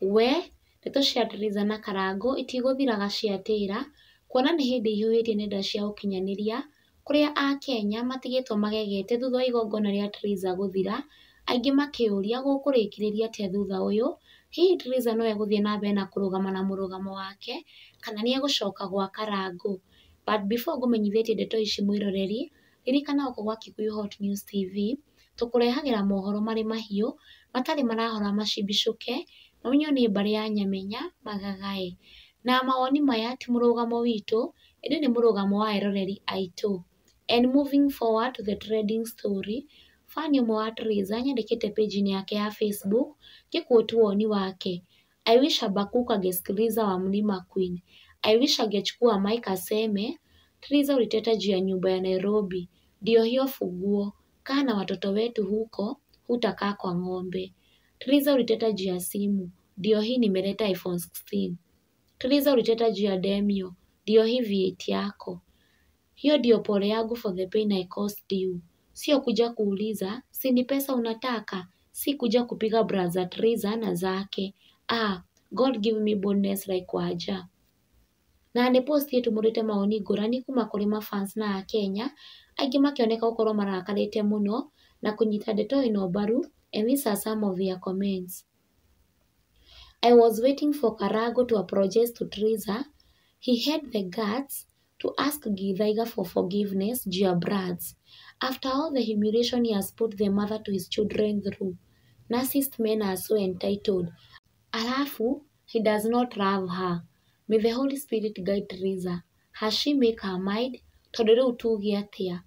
We, ndeto cia Triza na Karangũ itigũthiraga ciatĩra, kuona nĩ hĩndĩ ihiũhĩtie nenda cia ũkinyanĩria, kũrĩa akenya matigĩtwo magegete thutha wa igongona rĩa Triza gũthira, aingĩ makĩũria gũkũrĩkĩrĩria atĩa thutha ũyũ, hihi Triza no egũthiĩ na mbere na kũrũgama na mũrũgamo wake, kana nĩ egũcoka gwa Karangũ? But before ngũmenyithĩtie ndeto ici mwĩroreri, ririkana gũkũ gwa Kikuyu Hot News TV, tũkũrehagĩra mohoro marĩ mahiũ, matarĩ marahora macimbicũke, mamenywo nĩ mbarĩ ya Nyamenya magagae. Na mawoni maya ti mũrũgamo witũ, ĩndĩ nĩ mũrũgamo wa eroreri aitũ. And moving forward to the trending story, fan ũmwe wa Triza nĩandĩkĩte page-inĩ yake ya Facebook ngĩquote woni wake: "I wish Habakuk angesikiliza wa Mlima Queen. I wish angechukua mic aseme, Triza uliteta juu ya nyumba ya Nairobi, ndio hiyo funguo, kaa na watoto wetu huko, hutakaa kwa ng'ombe. Triza uliteta juu ya simu, ndio hii nimeleta iPhone 16. Triza uliteta juu ya Demio, ndio hii V8 yako. Hiyo ndio pole yangu for the pain I caused you. Sio kuja kuuliza, si ni pesa unataka, si kuja kupiga braza Triza na zake. Ah, God give me boldness like Waja." Na nĩ post ĩtumũrĩte mawoni ngũrani kuma kũrĩ mafans na akenya, aingĩ makĩoneka gũkorwo marakarĩte mũno na kũnyita ndeto ĩno mbaru, and these are some of their comments. "I was waiting for Karangu to apologize to Triza. He had the guts to ask Githaiga for forgiveness juu ya brats. After all the humiliation he has put the mother to his children through. Narcissist men are so entitled. Alafu, he does not love her. May the Holy Spirit guide Triza. Has she make her mind? Tondũ rĩu tuge atĩa?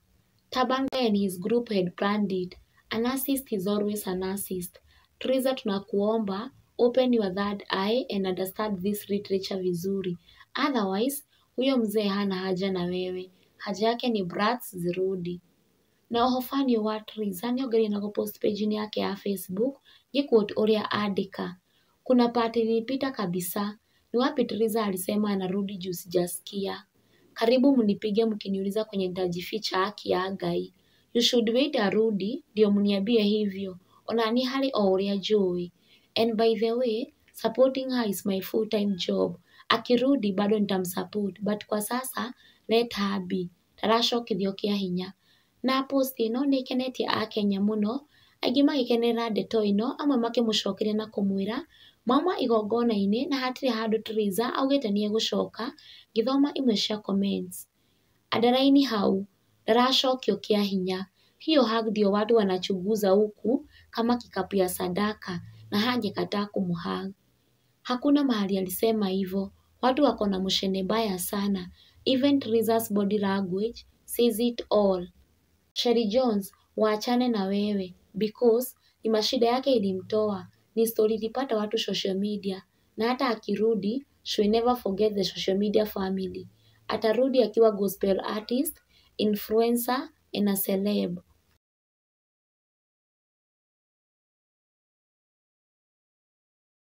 Taban and his group had planned it. A narcissist is always a narcissist. Triza, tunakuomba open your third eye and understand this literature vizuri. Otherwise, huyo mzee hana haja na wewe. Haja yake ni brats zirudi." Na oho fan wa Triza nĩongereire na gũpost page-inĩ yake ya Facebook ngĩquote ũrĩa andĩka: "Kuna part ilipita kabisa. Ni wapi Triza alisema anarudi juu sijasikia? Karibu mnipige mkiniuliza kwenye nitajificha, haki ya Ngai. You should wait arudi ndio mniambie hivyo. Ona ni harĩ o ũrĩa njũĩ. And by the way, supporting her is my full time job. Akirudi bado nitamsupport, but kwa sasa let her be. Ndaracokithio kĩa hinya." Na post ĩno nĩ ĩkenetie akenya mũno, aingĩ magĩkenerera ndeto ĩno, amwe makĩmũcokeria na kũmwĩra mauma igongona-inĩ na hatirĩ handũ Triza augĩte nĩ egũcoka. Ngĩthoma imwe cia comments. Andaraini hau ndaracokio kĩa hinya. "Hiyo hug ndio watu wanachunguza huku kama kikapu ya sadaka na hangekataa kumhug. Hakuna mahali alisema hivyo. Watu wako na mushene mbaya sana. Even Triza's body language says it all. Sherry Jones, waachane na wewe because ni mashida yake ilimtoa. Ni story ilipata watu social media, na hata akirudi she will never forget the social media family. Atarudi akiwa gospel artist, influencer and a celeb."